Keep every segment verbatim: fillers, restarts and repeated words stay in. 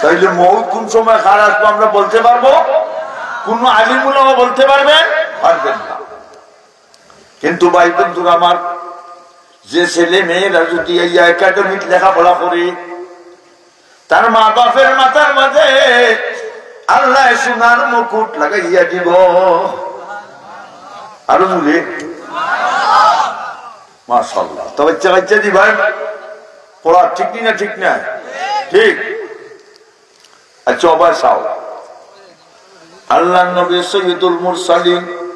তাইলে মউত কুন সময় কার আসবো আমরা বলতে পারবো? কুনু আলিম উলামা বলতে পারবেন? পারবেন না। কিন্তু ভাই বন্ধুরা আমার, যে ছেলে মেয়েরা যদি এই একাডেমিক লেখাপড়া করে, তার মা বাপের মাথার মাঝে আল্লায় সোনার মুকুট লাগাইয়া দিব। আরো জোরে। মাশাআল্লাহ। তো বাচ্চা কাচ্চা দিবা পড়া, ঠিক নি না? ঠিক না? ঠিক। আচ্ছা, অবায় চাও, আল্লাহর নবী সৈয়দুল মুরসালিন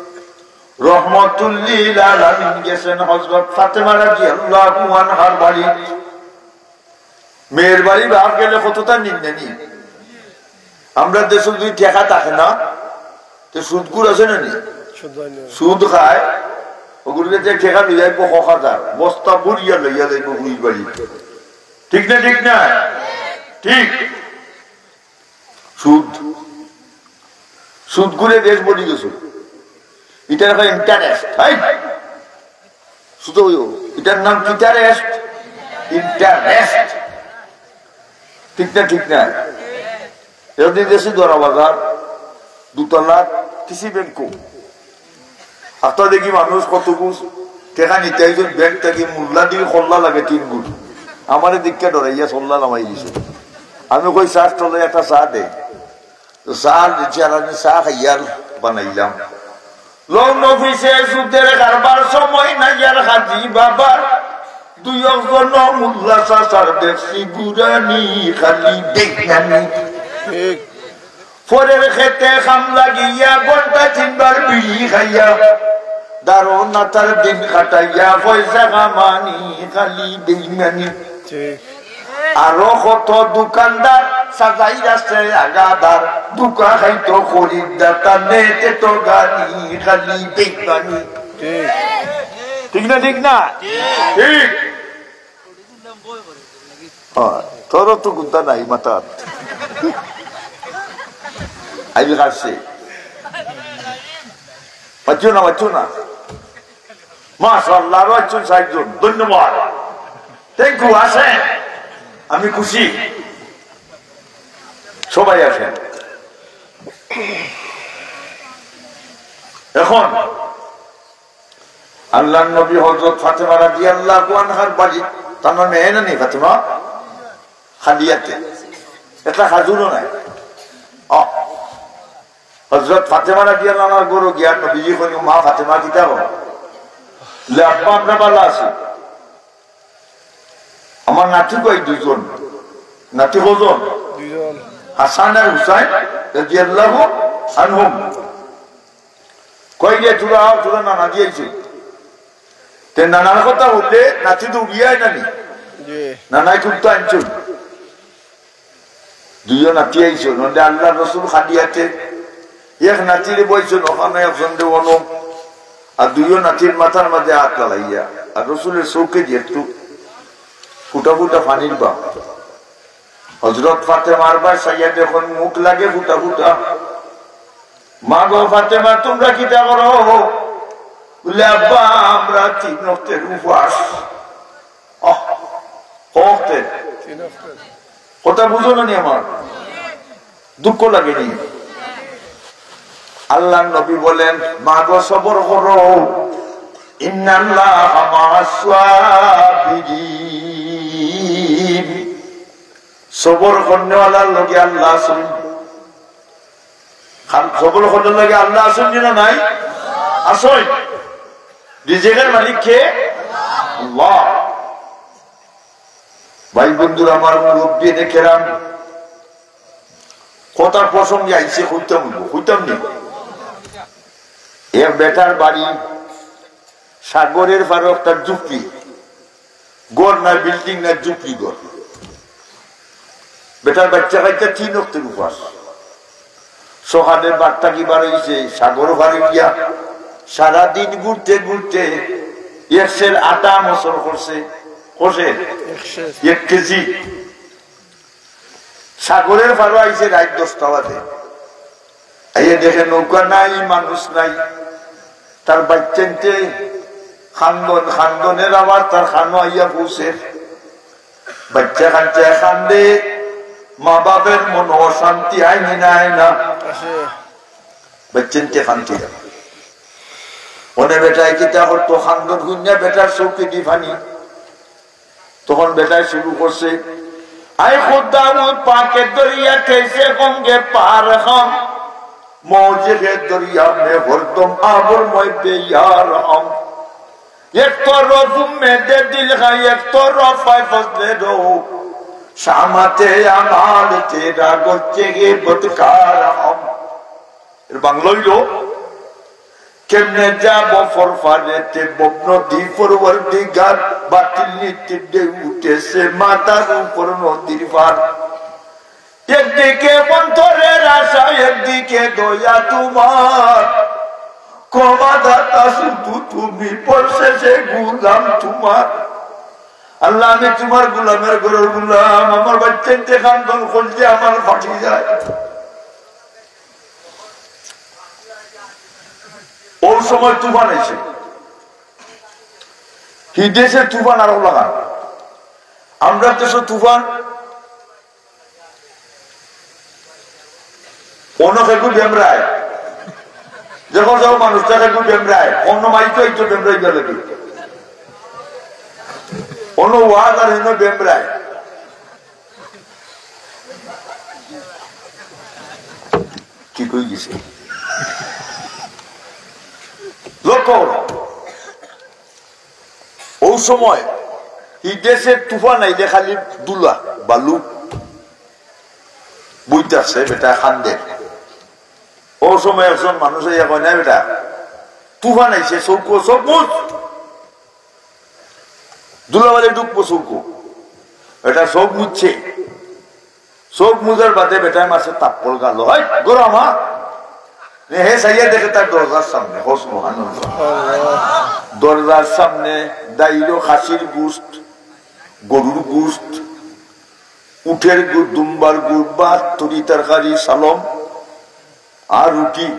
রহমাতুল্লিল আলামিন গেছেন হযরত ফাতেমা রাদিয়াল্লাহু আনহার বাড়ি। মেয়ের বাড়ি বাপ গেলে কততা নিন্দে নি। আমরা দেশে যদি টেকা থাকে না, তো সুদখুর আছে না নি? সুদ খায়, ওগুলোকে যে টেকা লইয়া আইবো, ক হাজার বস্তা ভরিয়া লইয়া যাইবো পুলিশ বাড়ি। ঠিক না? ঠিক না? ঠিক। সুদ, সুদখুরে দেশ বলি গেছে। ইটার নাম ইন্টারেস্ট। হাই, সুদ অইও, ইটার নাম ইন্টারেস্ট। ইন্টারেস্ট। ঠিক না? ঠিক না? এদিন দেশে ধরা বাজার দুতলা কৃষি ব্যাংক। আস্তা দেখি মানুষ কত ঘুষ টেকা নিতে আইছেন ব্যাংক থাকি, মোল্লা দিকে কল্লা লাগে তিন গুণ। আমারে দেখিয়া ডরাইয়া সল্লা নামাই দিছে। আমি কই, "চা স্টলে একটা চা দে।" তো চা দিছে, আর আমি চা খাইয়ার বানাইলাম। লোন অফিসে সুদের কারবার, সময় নাই আর হাজি বাবার। দুই একজন মোল্লা চাচার দেখছি গুরানি, খালি বেইমানি। ঠিক। পরের খেতে কাম লাগিয়া ঘন্টা তিনবার বিড়ি খাইয়া, দারো নাতার দিন কাটাইয়া পয়সা কামানি, খালি বেইমানি। ঠিক। আরো কত দোকানদার সাজাই রাখছে আগাদার, ধুকা খাইতো খরিদ্দার, তার নেতে তো গানি, খালি বেইমানি। ঠিক। ঠিক না? ঠিক না? ঠিক। হ্যাঁ, তোরও তো গুন্তা নাই মাথাত। আমি কাটছি। পাচ্ছ না, পাচ্ছ না। মাশাআল্লাহ, আরো একজন, চারজন। ধন্যবাদ। Thank you, আসেন। আমি খুশি। সবাই আসেন। এখন আল্লাহর নবী হযরত ফাতেমা রাদিয়াল্লাহু আনহার বাড়ি, তার নাম মেয়ে না নি ফাতেমা? খালিয়াতে। এটা খাজুরও নাই। অ, হযরত ফাতেমা রাদিয়াল্লাহু আনহার ঘরো গিয়া নবীজি কইন, "মা ফাতেমা, কিতা কর?" "লে আব্বা, আমরা ভালা আছি।" আমার নাতি কই দুইজন। নাতি কয়জন? দুইজন। হাসান আর হুসাইন রাদিয়াল্লাহু আনহুম। কই যে, "তোরা আও, তোরা নানা দি আইছে।" তে নানার কথা বললে নাতি দৌড়িয়া আয় না নি? জি। নানায় খুব তো আনছইন। দুইও নাতি আইছইন, নইলে আল্লাহর রসুল খালি আতে। এক নাতিরে বইছইন ওখানো, একজনরে অনো, আর দুইও নাতির মাথার মাঝে আত লাগাইয়া, আর রসুলের চউখে দিয়া একটু ফুটা ফুটা পানির বাপ। হযরত ফাতেমার বায় চাইয়া দেখইন মুখ লাগে ফুটা ফুটা। "মা গো ফাতেমা, তুমরা কিতা করো?" বলে, "আব্বা, আমরা তিন ওয়াক্তের উপাস।" আহ, কয় ওয়াক্তের? তিন ওয়াক্তের। কথা বুঝো না নি আমার? দুঃখ লাগে নি? আল্লাহর নবী বলেন, "মা গো, সবর করো, ইন্নাল্লাহা মাআস সাবিরিন।" সবর করনেওয়ালার লগে আল্লাহ আছইন। খান-, সবর করনেওয়ালার লগে আল্লাহ আছইন নি না নাই? আছইন। রিজিকের মালিক কে? আল্লাহ। ভাই বন্ধুরা আমার, মুরব্বিয়ানে কেরাম, কথার প্রসঙ্গে আইছে, কইতাম অইবো, কইতাম নি? এক বেটার বাড়ি সাগরের পারো একটা ঝুপড়ি, ঘর না, বিল্ডিং না, ঝুপড়ি ঘর। বেটার বাচ্চা কাচ্চা তিন ওয়াক্তের উপাস। সকালে বাড়ি থাকি বার অইছে, সাগর পারে গিয়া সারাদিন ঘুরতে ঘুরতে এক সের আটা মোচর করছে। কত সের? এক সের। এক কেজি। সাগরের পারো আইছে রাইত দশটা বাজে। আইয়া দেখে নৌকা নাই, মানুষ নাই। তার বাচ্চাইন্তে কান্দন, কান্দনের আওয়াজ তার কানো আইয়া পৌঁছের। বাচ্চা কান্দে, কান্দে। মা বাপর মনো অশান্তি আয় নি না আয় না? বাচ্চাইন্তে কান্দিয়া। অনে বেটায় কিতা করতো, কান্দন হুনিয়া বেটার চউখেদি পানি। তখন বেটায় শুরু করছে, "আয় খুদা, ও পাকে দরিয়া কেসে গঙ্গে পার হম, মৌজ কে দরিয়া মে হরদম আবর ময় বেয়ার হম।" এক তরফ উম্মেদে দিল হ্যায়, এক তরফ হ্যায় ফজলে রউফ। শামাতে আমাল তেরা গর্জে গে বদকার হম। এর বাংলা অইলো, "কেমনে যাব পরপারেতে ভব নদী পরওয়ারদিগার, বাতিল নীতির ঢেউ উঠেছে মাথার উপর নদীর পার।" একদিকে অন্তরের আশা, একদিকে দয়া তোমার। ক্ষমাদাতা শুধু তুমি, পরশেষে গোলাম তোমার। আল্লাহ, আমি তোমার গোলামের ঘরর গোলাম, আমার বাচ্চাইন্তে কান্দন করলে আমার ফাটি যায়। অউ সময় তুফান আইছে, হি দেশে তুফান আরো লাগান, আমরার দেশো তুফান অনো কেগু বেমরায়। দেখো যাও মানুষটা কেগু বেমরায়, অনো মাইতো আইতো বেমরাই গেলে কি? অনো ওয়াজ আর হেনো বেমরায়। ঠিক অই গেছে। লক্ষ্য করো। অউ সময় হি দেশে তুফান আইলে খালি ধুলা, বালু। বইতাছে বেটায় কান্দে। অউ সময় একজন মানুষ আইয়া কয়, "না বেটা, তুফান আইছে, চউখো চউখ মুছ।" ধুলাবালি ঢুকবো চউখো। বেটায় চউখ মুছছে। চউখ মুজার বাদে বেটায় মারছে থাপ্পড় গালো, "হেই, ঘরো আমা।" হে চাইয়া দেখে তার দরজার সামনে, কও সুবহানাল্লাহ। দরজার সামনে দাইলো খাসির গুস্ত, গরুর গুস্ত, উটের গু-, দুম্বার গু-, ভাত, তরি তরকারি, সালম আর রুটি।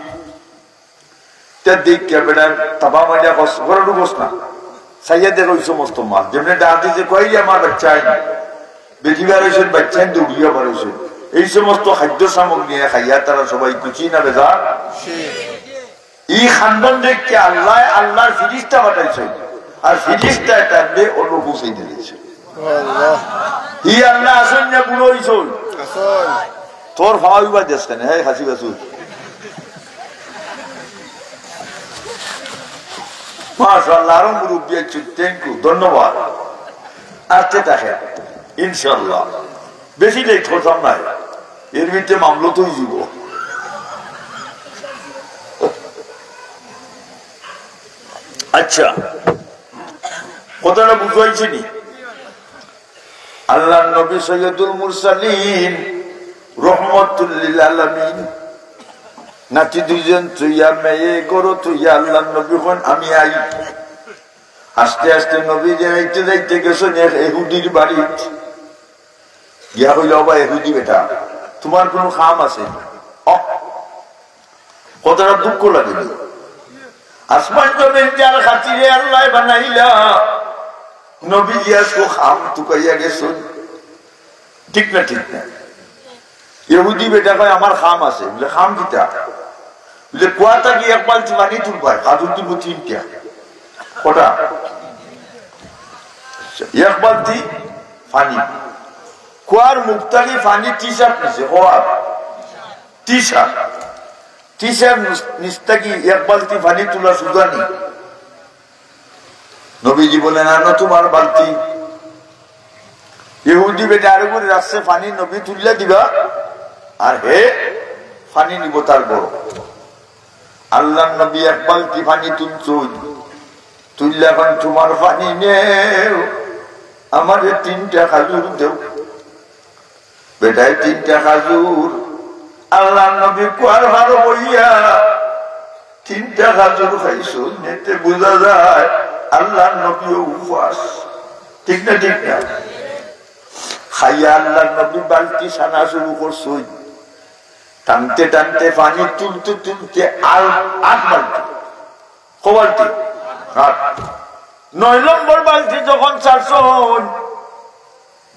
তে দেখিয়া বেটায় তাবা মারিয়া কস, "ঘরো ঢুকস না।" চাইয়া দেখে অউ সমস্ত মাল। যেমনে ডাক দিছে, কইলে আমার বাচ্চাইন। বেটি বার অইছইন, বাচ্চাইন দৌড়িয়া বার অইছইন। এই সমস্ত খাদ্য সামগ্রী নিয়া খাইয়া তারা সবাই খুশি না বেজার? ই কান্দন দেখিয়া আল্লায় আল্লার ফিরিস্তা পাঠাইছইন। আর ফিরিস্তায় তারে অনো পৌঁছাই দিছে। হি আল্লা আছইন না বুড়া অইছইন? তোর ফাওয়া ইবা দেশ কেনে? হে, খাসি বাসু। মাশাআল্লাহ, আরো মুরব্বি আছইন, thank you, ধন্যবাদ। আসতে থাকে, ইনশাআল্লাহ। বেশি late করতাম না, এর ভিতরে মামলা তো অইযিবো। আচ্ছা, কথাটা বুঝাইছি নি? আল্লার নবী সৈয়দুল মুরসালিন, রহমতুল লিল আলামিন। নাতি দুইজন থইয়া, মেয়ে ঘরো থইয়া আল্লার নবী কইন, "আমি আই।" আস্তে আস্তে নবীজি আইতে যাইতে গেছইন এক এহুদির বাড়িত। গিয়া কইলা, "ওবা এহুদি বেটা, তুমার কুনু কাম আছে?" অহ, কথাটা দুঃখ লাগে। আসমান জমিন যার খাতিরে আল্লায় বানাইলা, নবীজি আজকু কাম তুকাইয়া গেছইন। ঠিক না, ঠিক না? এহুদি বেটা কয়, "আমার কাম আছে।" বুলে, "কাম কিতা?" বুলে, "কুয়া থাকি এক বালতি পানি তুলবায়, খাজুর দিমু তিনটা।" কটা? এক বালতি পানি। কুয়ার মুখ থাকি পানি তিশাত নিছে, কুয়ার তিশাত। তিশার নিচ, নিচ থাকি এক বালতি পানি তুলা সুজা নি? নবীজি বলেন, "আনো তুমার বালতি।" ইহুদি বেটা আরো করে রাখছে, পানি নবী তুলিয়া দিবা, আর হে পানি নিবো তার ঘরো। আল্লার নবী এক বালতি পানি তুলছইন, তুলিয়া কইন, "তুমার পানি নেও, আমারে তিনটা খাজুর দেও।" বেটায় তিনটা খাজুর, আল্লার নবী কুয়ার পারো বইয়া তিনটা খাজুর খাইছইন, এতে বুঝা যায় আল্লার নবীও উপাস। ঠিক না, ঠিক না? খাইয়া আল্লার নবী বালতি টানা শুরু করছইন, টানতে টানতে পানি তুলতে তুলতে আর আট বালতি। ক বালতি? আট। নয় নম্বর বালতি যখন ছাড়ছইন,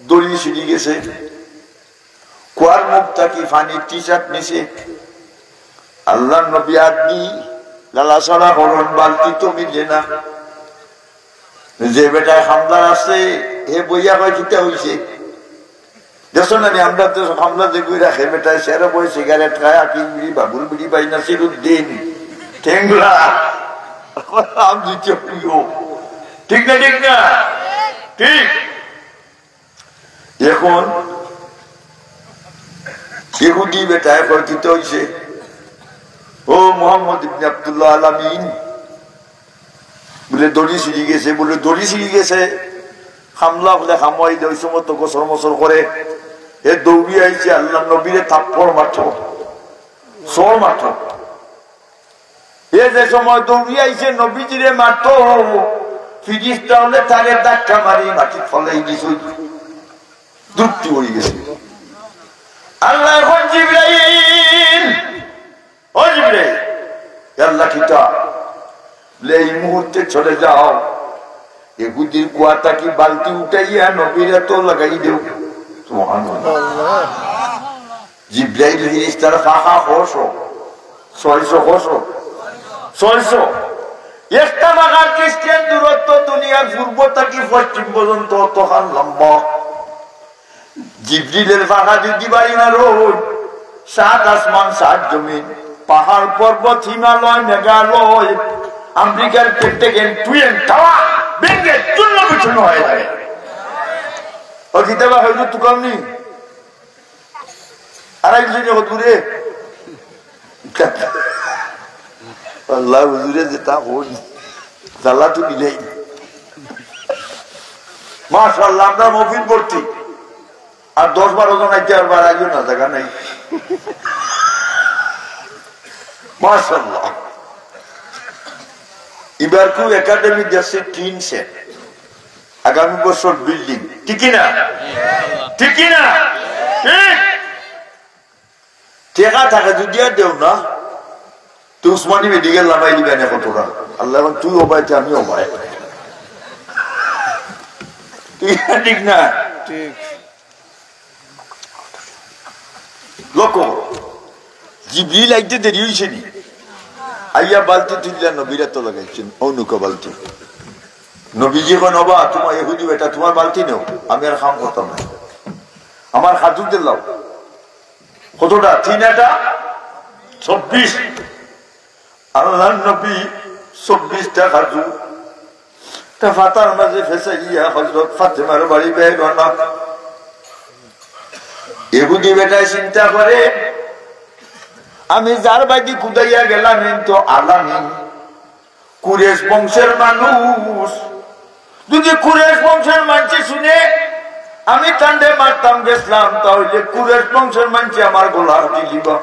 দড়ি ছিঁড়ি গেছে। কুয়ার মুখ থাকি পানির টিচাত নিছে। আল্লাহর নবী আত দি লাড়াচাড়া করইন, বালতি তো মিলে না। যে বেটায় কামলা আছে, হে বইয়া কয়, "কিতা অইছে?" দেখছো না নি, আমরা তো কামলা যে কই রাখে, বেটায় সেরা বই সিগারেট খায়, আকিল বিড়ি, বাবুল বিড়ি, ভাই নাসিরুদ্দিন, ঠেংলা, আম দিতে হইও। ঠিক না, ঠিক না? ঠিক। এখন ইহুদি বেটায় কয়, "কিতা অইছে?" "ও মোহাম্মদ ইবনে আব্দুল্লাহ আল আমিন," বলে, "দড়ি ছিঁড়ি গেছে।" বলে, "দড়ি ছিঁড়ি গেছে?" কামলা অকলে কামো আইলে ওই সময় তো গসর মসর করে। এ দৌড়ি আইছে, আল্লাহর নবীরে থাপ্পড় মারতো, চড় মারতো। এ যে সময় দৌড়ি আইছে নবীজিরে মারতো, ফিরিস্তা অকলে তারে ধাক্কা মারি মাটিত ফালাই দিছে, দুর্তি অই গেছে। আল্লায় কইন, "জিবরাইল, ও জিবরাইল, আল্লাহ কিতা?" বলে, "এই মুহূর্তে চলে যাও, ইহুদির কুয়া থাকি বালতি উঠাইয়া নবীর আতো লাগাই দেও।" সুবহানাল্লাহ। জিব্রাইল ফিরিস্তার ফাঁকা কয়শো? ছয়শো কয়শো? ছয়শো। একটা ফাঁকার distance দূরত্ব দুনিয়ার পূর্ব থাকি পশ্চিম পর্যন্ত অতখান লম্বা। জিব্রিলের ফাঁকা যদি বাড়ি না রোড, সাত আসমান, সাত জমিন, পাহাড়, পর্বত, হিমালয়, মেঘালয়, আমেরিকার পেন্টাগন, টুয়েন টাওয়ার, ভেঙে চূর্ণ বিচূর্ণ হয়ে যায়। ও কিতাবা হয়তো তুকামনি। আর একজন যখন দূরে, আল্লাহ হুজুরে যেটা হই, জ্বালা তো মিলাই। মাশাআল্লাহ, আমরা মফিল ভর্তি। আর দশ বারো জন আইতে আর বাড়াইও না, জায়গা নাই। মাশাআল্লাহ। এবার খুব একাডেমি দেখছে তিন সেট। আগামী বছর বিল্ডিং। ঠিক কি না? ঠিক কি না? ঠিক। টেকা থাকে যদি আর দেও না, তো উসমানী মেডিকেল লামাই দিবে না কতটা। আল্লাহ এখন তুই ওবায়, তুই আমি ওবায়। ঠিক না, ঠিক না? ঠিক। লক্ষ্য করো, জিবরিল আইতে দেরি হইছে নি? আইয়া বালতি তুলিয়া নবীর আতো লাগাইছইন, অউ নৌকা বালতি। নবীজি কইন, "ওবা, তোমার ইহুদি বেটা, তোমার বালতি নেও, আমি আর কাম করতাম না, আমার খাজুর দিলাও।" কতটা? তিন আটা চব্বিশ। আল্লাহর নবী চব্বিশটা খাজুর তা ফাতার মাঝে ফেসাইয়া হযরত ফাতেমার বাড়ি বের না। ইহুদি বেটায় চিন্তা করে, "আমি যার বাড়ি কুদাইয়া গেলাম, ইন তো আলামিন, কুরেশ বংশের মানুষ, যদি কুরেশ বংশের মানষে শুনে আমি তানরে মারতাম গেছলাম, তাহলে কুরেশ বংশের মানষে আমার গলা কাটি দিবা।"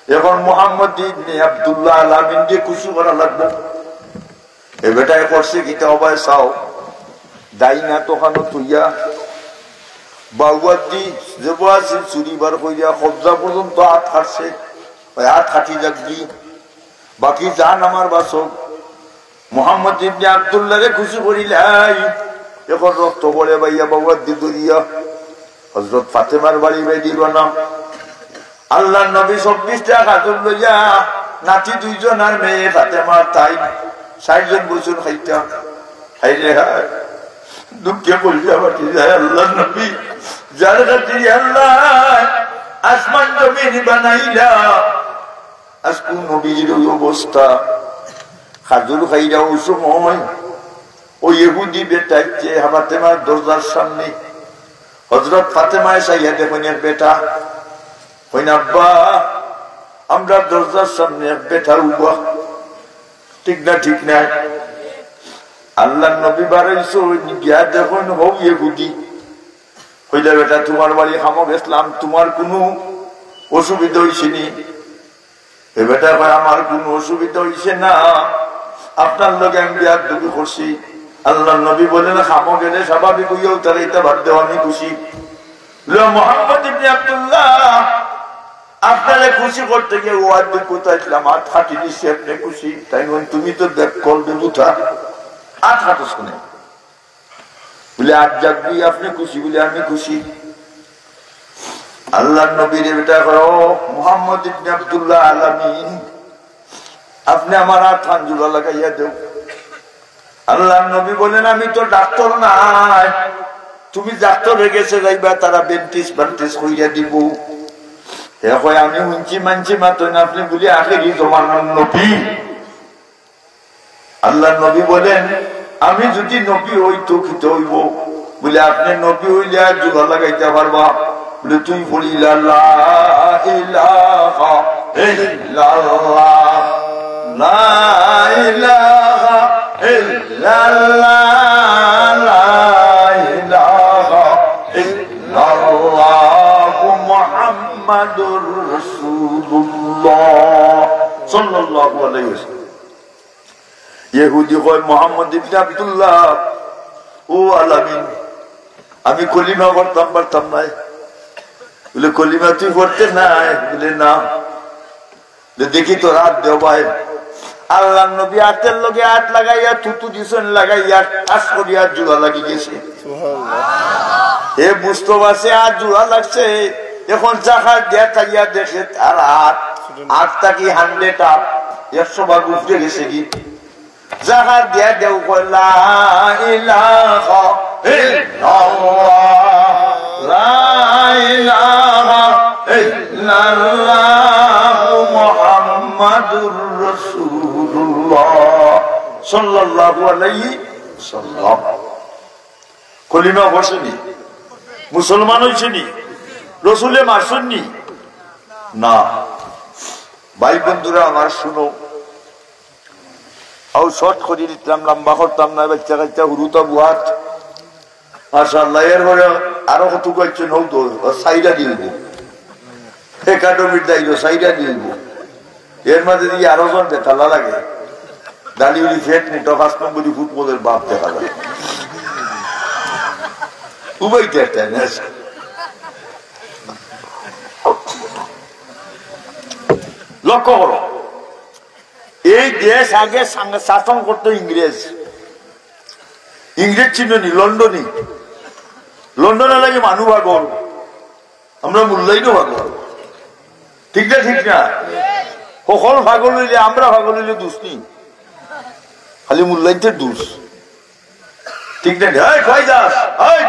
এখন মোহাম্মদ ইবনে আব্দুল্লাহ আল আমিনরে খুশি করা লাগবো। এ বেটায় করছে কিতা ওবায় চাও, ডাইন আত অখানো থইয়া বাউ আত দি, যেবো আছিল ছুরি বার করিয়া কবজা পর্যন্ত আত কাটছে, ওই আত কাটি যাক দি, বাকি জান আমার বাঁচক। মোহাম্মদ ইবনে আব্দুল্লাহরে খুশি করিলাই, এখন রক্ত পড়ে বাইয়া বাউ আত দি ধরিয়া হযরত ফাতেমার বাড়ি বেদি রওয়ানা। আল্লাহর নবী চব্বিশটা খাজুর লইয়া, নাতি দুইজন আর মেয়ে ফাতেমা তাই, চাইরজন বইছইন খাইতা। হায় রে হায়, দুঃখে কলিজা ফাটি যায়। আল্লাহর নবী, যার খাতিরে আল্লায় আসমান জমিন বানাইলা, আজকে নবীজির ওই অবস্থা। খাজুর খাইরা ওই সময় ওই ইহুদি বেটা আইছে ফাতেমার দরজার সামনে। হযরত ফাতেমায় চাইয়া দেখইন এক বেটা, কইন, "আব্বা, আমরা দরজার সামনে এক বেটা উবা।" ঠিক না, ঠিক না? আল্লাহর নবী বারইছইন, গিয়া দেখইন হউ ইহুদি। কইলা, "বেটা, তোমার বাড়ি কামো গেছলাম, তোমার কুনু অসুবিধা অইছে নি?" এ বেটা কয়, "আমার কুনু অসুবিধা অইছে না, আপনার লগে আমি বেয়াদবি করছি।" আল্লাহর নবী বলেন, "কামো গেলে স্বাভাবিক অইয়াউ তারা ইতা বাদ দেও, আমি খুশি।" লো মোহাম্মদ ইবনে আব্দুল্লাহ, আপনারে খুশি করতে গিয়া ওয়াদ দিতে আইছলাম, আত কাটি দিছি, আপনে খুশি? তাইন কইন, "তুমি তো বেক্কল বেবুথা, আত কাটছ কেনে?" বলে, "আত যাক দি, আপনে খুশি বলে আমি খুশি।" আল্লাহর নবীরে বেটা কয়, "ও মুহাম্মদ ইবনে আব্দুল্লাহ আল আমিন, আপনে আমার আত খান জুড়া লাগাইয়া দেও।" আল্লাহর নবী বলেন, "আমি তো ডাক্তর নায়, তুমি ডাক্তরর গেছে যাইবা, তারা ব্যান্ডেজ ব্যান্ডেজ কইরা দিবো।" হে কয়, "আমি হুনছি মানষে মাতইন, আপনে বুলি আখেরি জমানার নবী।" আল্লাহর নবী বলেন, "আমি যুদি নবী অই তো কিতা অইবো?" বলে, "আপনে নবী অইলে আর জুড়া লাগাইতা পারবা।" বলে, "তুই পড়ি লা ইলাহা ইল্লাল্লাহ, লা ইলাহা ইল্লাল্লাহ, লা ইলাহা ইল্লাল্লাহ মুহাম্মাদুর রাসূলুল্লাহ সাল্লাল্লাহু আলাইহি ওয়াসাল্লাম।" ইহুদি কয়, "মুহাম্মদ ইবনে আব্দুল্লাহ, ও আল আমিন, আমি কলিমা পড়তাম পারতাম নায়।" বলে, "কলিমা তুই পড়তে নায়?" বলে, "না।" বলে, "দেখি তোর আত দেও ভাই।" আল্লাহর নবী আতর লগে আত লাগাইয়া, থুথু দিছইন লাগাইয়া, ঠাস করিয়া জুড়া লাগি গেছে। হে বুঝতো পারছে আত জুড়া লাগছে। এখন জাকাত দিয়া চাইয়া দেখে তার আত, আত থাকি হান্ড্রেড আপ, একশো ভাগ উপরে গেছে গি। জাকাত দিয়া দেও কয়, "লা ইলাহা ইল্লাল্লাহ, লা ইলাহা ইল্লাল্লাহ মুহাম্মাদুর রাসূলুল্লাহ সাল্লাল্লাহু আলাইহি ওয়াসাল্লাম।" কলিমা পড়ছে নি? মুসলমান অইছে নি? রসুলে মারছইন নি? না। ভাই বন্ধুরা আমার, শুনো, আও শর্ট করি দিতাম, লম্বা করতাম না, বাচ্চা কাচ্চা হুরুতা বুয়াত। মাশাআল্লাহ, এরপরে আরো কত কয়েকজন হও তো, সাইরা দিব। একাডেমির দায়িত্ব সাইরা দিব। এর মাঝে যদি আরো জন বেতালা লাগে, দালি উলি ফেট মুটা পাঁচ নম্বরই ফুটবলের বাপ দেখা যায়। উবাইতে একটা নেশা। লক্ষ্য করো, এই দেশ আগে সাং-, শাসন করতো ইংরেজ। ইংরেজ চিনো নি? লন্ডনী। লন্ডনে লাগে মানু পাগল, আমরা মুল্লাইনও পাগল। ঠিক না? ঠিক না? সকল পাগল অইলে, আমরা পাগল অইলে দুষ নি, খালি মুল্লাইনতে দুষ। ঠিক না? এই কই যাস? এই!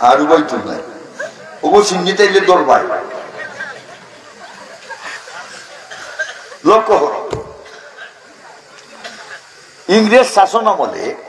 আর উবাইতো নাই। ওগো সিন্নি তাইলে দরবার। লক্ষ্য করো, ইংরেজ শাসন আমলে